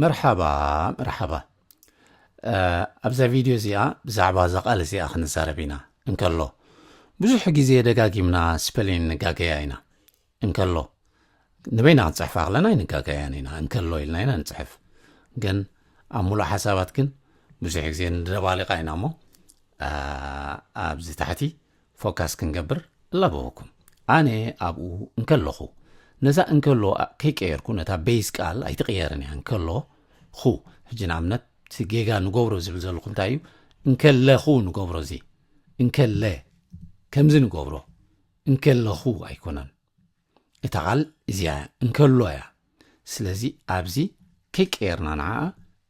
መርሓባ፣ መርሓባ። ኣብዛ ቪድዮ እዚኣ ብዛዕባ እዛ ቃል እዚኣ ክንዛረብ ኢና። እንከሎ ብዙሕ ግዜ ደጋጊምና ስፐሊን ንጋገያ ኢና። እንከሎ ንበይና ክንፅሕፋ ከለና ኣይንጋገያን ኢና። እንከሎ ኢልና ኢና ንፅሕፍ። ግን ኣብ ሙሉእ ሓሳባት ግን ብዙሕ ግዜ ንደባሊቓ ኢና እሞ ኣብዚ ታሕቲ ፎካስ ክንገብር እላበወኩም። ኣነ ኣብኡ እንከለኹ፣ ነዛ እንከሎ ከይቀየርኩ ነታ ቤዝ ቃል ኣይትቕየርን እያ። እንከሎ ኹ። ሕጂ ንኣብነት እቲ ጌጋ ንገብሮ ዝብል ዘለኹ እንታይ እዩ? እንከለኹ ንገብሮ፣ እዚ እንከለ ከምዚ ንገብሮ፣ እንከለኹ ኣይኮነን። እታ ቃል እዚኣ እንከሎ እያ። ስለዚ ኣብዚ ከይቀየርና ንዓኣ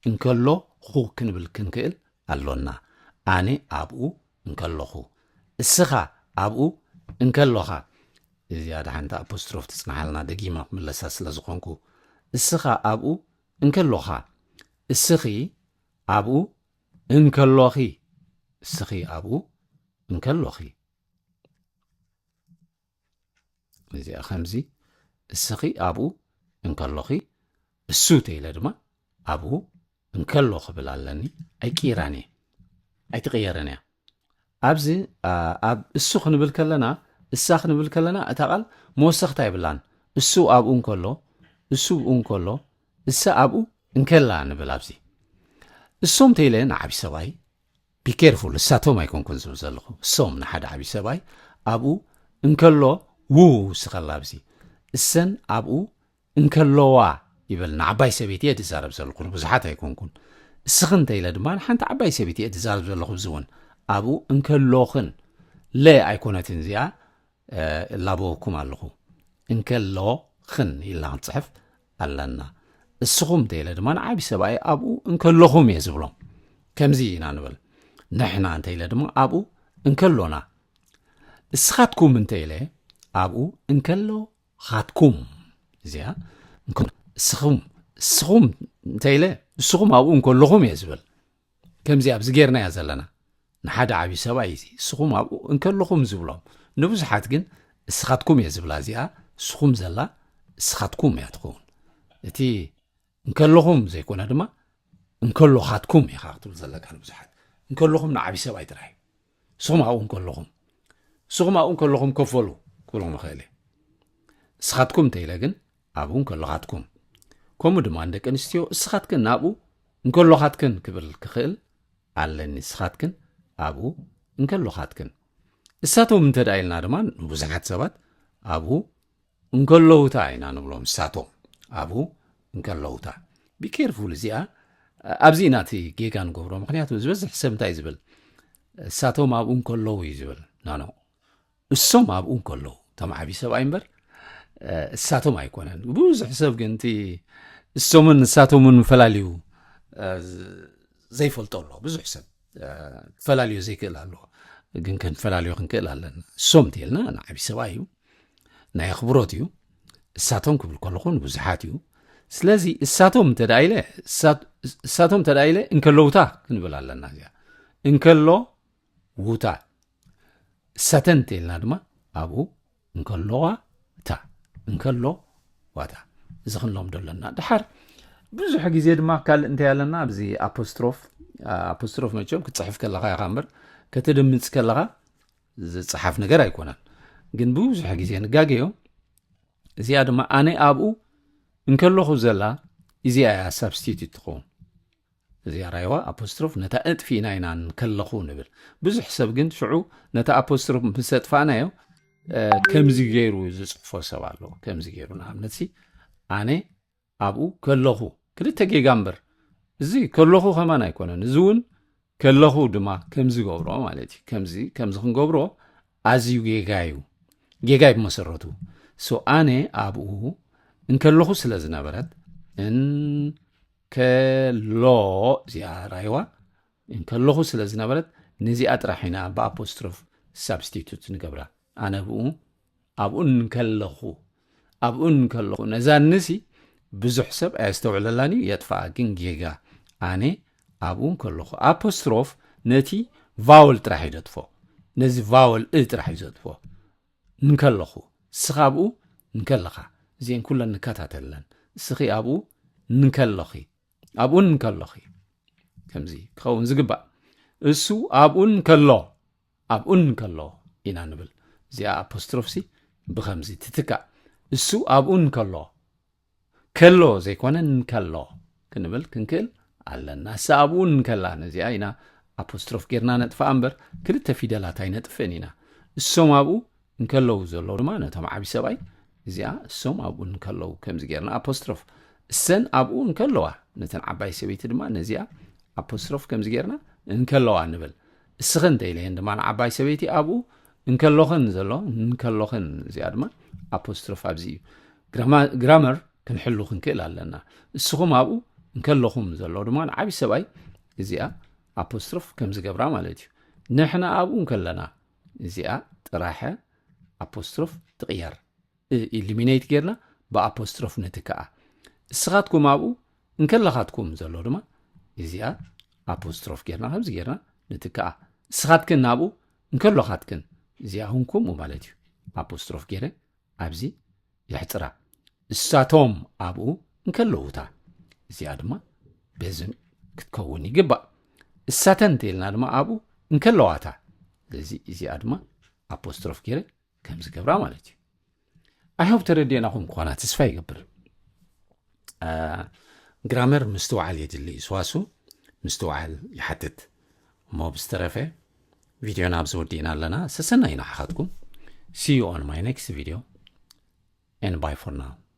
እንከሎ ኹ ክንብል ክንክእል ኣሎና። ኣነ ኣብኡ እንከለኹ፣ እስኻ ኣብኡ እንከሎኻ። እዚኣ ደሓንታ ኣፖስትሮፍ ትጽንሓልና፣ ደጊማ ክምለሳ ስለ ዝኾንኩ፣ እስኻ ኣብኡ እንከሎኻ፣ እስኺ ኣብኡ እንከሎኺ፣ እስኺ ኣብኡ እንከሎኺ። እዚኣ ከምዚ፣ እስኺ ኣብኡ እንከሎኺ፣ እሱ ተይለ ድማ ኣብኡ እንከሎ ክብል ኣለኒ። ኣይቅይራን እየ፣ ኣይትቕየርን እያ። ኣብዚ ኣብ እሱ ክንብል ከለና፣ እሳ ክንብል ከለና፣ እታ ቃል መወሰኽታ የብላን። እሱ ኣብኡ እንከሎ፣ እሱ ብኡ እንከሎ፣ እሳ ኣብኡ እንከላ ንብል። ኣብዚ እሶም ተይለ ንዓቢ ሰብኣይ ቢኬርፉል፣ እሳቶም ኣይኮንኩን ዝብል ዘለኹ። እሶም ንሓደ ዓብዪ ሰብኣይ ኣብኡ እንከሎ፣ ው ስኸላ ኣብዚ እሰን ኣብኡ እንከለዋ ይበል። ንዓባይ ሰበይቲ እየ ዝዛረብ ዘለኹ፣ ንብዙሓት ኣይኮንኩን። እስኺ እንተ ኢለ ድማ ንሓንቲ ዓባይ ሰበይቲ እየ ዝዛረብ ዘለኹ። እዚ እውን ኣብኡ እንከሎኽን፣ ለ ኣይኮነትን እዚኣ፣ እላበወኩም ኣለኹ። እንከሎኽን ኢልና ክንጽሕፍ ኣለና። እስኹም እንተ ኢለ ድማ ንዓቢ ሰብኣይ ኣብኡ እንከሎኹም እየ ዝብሎም። ከምዚ ኢና ንብል። ንሕና እንተ ኢለ ድማ ኣብኡ እንከሎና። እስኻትኩም እንተ ኢለ ኣብኡ እንከሎኻትኩም። እዚኣ እስኹም፣ እስኹም እንተ ኢለ እስኹም ኣብኡ እንከሎኹም እየ ዝብል። ከምዚ ኣብዚ ጌርናያ ዘለና። ንሓደ ዓብዪ ሰብኣይ እዚ እስኹም ኣብኡ እንከለኹም ዝብሎም። ንብዙሓት ግን እስኻትኩም እየ ዝብላ። እዚኣ እስኹም ዘላ እስኻትኩም እያ ትኸውን። እቲ እንከለኹም ዘይኮነ ድማ እንከሎኻትኩም ኢኻ ክትብል ዘለካ ንብዙሓት። እንከለኹም ንዓብዪ ሰብኣይ ጥራይ እዩ። እስኹም ኣብኡ እንከለኹም፣ እስኹም ኣብኡ እንከለኹም ከፈሉ ክብሎም ይኽእል እየ። እስኻትኩም እንተ ኢለ ግን ኣብኡ እንከሎኻትኩም። ከምኡ ድማ ንደቂ ኣንስትዮ እስኻትክን ናብኡ እንከሎኻትክን ክብል ክኽእል ኣለኒ። እስኻትክን ኣብኡ እንከሎኻትክን። እሳቶም እንተ ደኣ ኢልና ድማ ንብዙሓት ሰባት ኣብኡ እንከለውታ ኢና ንብሎም። እሳቶም ኣብኡ እንከለውታ። ቢኬርፉል እዚኣ፣ ኣብዚ ኢና እቲ ጌጋ ንገብሮ። ምኽንያቱ ዝበዝሕ ሰብ እንታይ ዝብል? እሳቶም ኣብኡ እንከለዉ እዩ ዝብል። ኖ፣ ኖ። እሶም ኣብኡ እንከለዉ፣ እቶም ዓብዪ ሰብኣይ እምበር፣ እ፣ እሳቶም ኣይኮነን። ብዙሕ ሰብ ግን እቲ እሶምን እሳቶምን ፈላልዩ፣ እ፣ ዝ-፣ ዘይፈልጦ ኣሎ። ብዙሕ ሰብ፣ እ፣ ፈላልዩ ዘይክእል ኣሎ። ግን ክንፈላልዮ ክንክእል ኣለና። እሶም እንተኢልና ንዓብዪ ሰብኣይ እዩ፣ ናይ ኣኽብሮት እዩ። እሳቶም ክብል ከለኹ ንብዙሓት እዩ። ስለዚ እሳቶም እንተ ደኣ ኢለ፣ እሳት-፣ እሳቶም እንተ ደኣ ኢለ እንከለውታ ክንብል ኣለና። እዚኣ እንከሎ ውታ። እሳተን እንተ ኢልና ድማ ኣብኡ እንከለዋ እታ፣ እንከሎ ዋታ። እዚ ክንለምዶ ኣለና። ድሓር ብዙሕ ግዜ ድማ ካልእ እንታይ ኣለና? ኣብዚ ኣፖስትሮፍ፣ ኣፖስትሮፍ መቸም ክትጽሕፍ ከለኻ ኢኻ እምበር፣ ከተድምጽ ከለኻ ዝጸሓፍ ነገር ኣይኮነን። ግን ብዙሕ ግዜ ንጋገዮ። እዚኣ ድማ ኣነ ኣብኡ እንከለኹ ዘላ፣ እዚኣ እያ ሳብስቲቱት ትኸውን። እዚኣ ራይዋ ኣፖስትሮፍ ነታ እጥፊእና ኢና እንከለኹ ንብል። ብዙሕ ሰብ ግን ሽዑ ነታ ኣፖስትሮፍ ምስ ኣጥፋእናዮ፣ እ፣ ከምዚ ገይሩ ዝጽሕፎ ሰብ ኣሎ። ከምዚ ገይሩ፣ ንኣብነት ሲ፣ ኣነ ኣብኡ ከለኹ፣ ክልተ ጌጋ እምበር፣ እዚ ከለኹ ከማን ኣይኮነን። እዚ እውን ከለኹ ድማ ከምዚ ገብሮ ማለት እዩ። ከምዚ፣ ከምዚ ክንገብሮ ኣዝዩ ጌጋ እዩ። ጌጋ እዩ ብመሰረቱ። ሶ ኣነ ኣብኡ እንከለኹ ስለ ዝነበረት፣ እንከሎ፣ እዚኣ ራይዋ፣ እንከለኹ ስለ ዝነበረት፣ ነዚኣ ጥራሕ ኢና ብኣፖስትሮፍ ሳብስቲቱት ንገብራ። ኣነ ብኡ፣ ኣብኡ እንከለኹ፣ ኣብኡ እንከለኹ፣ ነዛ ንሲ ብዙሕ ሰብ ኣየስተውዕለላን እዩ፣ የጥፍኣ። ግን ጌጋ፣ ኣነ ኣብኡ እንከለኹ። ኣፖስትሮፍ ነቲ ቫወል ጥራሕ እዩ ዘጥፎ። ነዚ ቫወል እ ጥራሕ እዩ ዘጥፎ። እንከለኹ፣ እስኻ ኣብኡ እንከለኻ። እዚአን ኩለን ንከታተለን። እስኺ ኣብኡ እንከለኺ። ኣብኡ እንከሎኺ ከምዚ ክኸውን ዝግባእ። እሱ ኣብኡ እንከሎ፣ ኣብኡ እንከሎ ኢና ንብል። እዚኣ ኣፖስትሮፍሲ ብኸምዚ ትትካእ። እሱ ኣብኡ እንከሎ፣ ከሎ ዘይኮነ እንከሎ ክንብል ክንክእል ኣለና። እሳ ኣብኡ እንከላ፣ ነዚኣ ኢና ኣፖስትሮፍ ጌርና ነጥፋኣ እምበር፣ ክልተ ፊደላት ኣይነጥፍእን ኢና። እሶም ኣብኡ እንከለዉ ዘለዉ ድማ፣ ነቶም ዓቢ ሰብኣይ፣ እዚኣ እሶም ኣብኡ እንከለዉ ከምዚ ጌርና ኣፖስትሮፍ። እሰን ኣብኡ እንከለዋ፣ ነተን ዓባይ ሰበይቲ ድማ ነዚኣ ኣፖስትሮፍ ከምዚ ጌርና እንከለዋ ንብል። እስኽን እንተኢለየን ድማ ንዓባይ ሰበይቲ ኣብኡ እንከሎኽን ዘሎ እንከሎኽን፣ እዚኣ ድማ ኣፖስትሮፍ ኣብዚ እዩ። ግራማ-፣ ግራመር ክንሕሉ ክንክእል ኣለና። እስኹም ኣብኡ እንከለኹም ዘሎ ድማ ንዓቢ ሰብኣይ እዚኣ ኣፖስትሮፍ ከም ዝገብራ ማለት እዩ። ንሕና ኣብኡ እንከለና እዚኣ ጥራሐ ኣፖስትሮፍ ትቕየር። እ-፣ ኢሊሚኔት ጌርና ብኣፖስትሮፍ ንትክኣ። እስኻትኩም ኣብኡ እንከለኻትኩም ዘሎ ድማ እዚኣ ኣፖስትሮፍ ጌርና ከምዚ ጌርና ንትክኣ። እስኻትክን ናብኡ እንከሎኻትክን፣ እዚኣ እውን ከምኡ ማለት እዩ። ኣፖስትሮፍ ጌረ ኣብዚ የሕጽራ። እሳቶም ኣብኡ እንከለዉታ፣ እዚኣ ድማ በዝን ክትከውን ይግባእ። እሳተን እንተኢልና ድማ ኣብኡ እንከለዋታ፣ ስለዚ እዚኣ ድማ ኣፖስትሮፍ ጌረ ከም ዝገብራ ማለት እዩ። ኣይ ሆፕ ተረዲእናኹም ክኾና ተስፋ ይገብር። አ፣ ግራመር ምስትውዓል የድሊ እዩ፣ ስዋሱ ምስትውዓል ይሓትት። እሞ ብዝተረፈ ቪድዮና ኣብዚ ወዲእና ኣለና። ሰሰናዩ ንዓኻትኩም። See you on my next video and bye for now።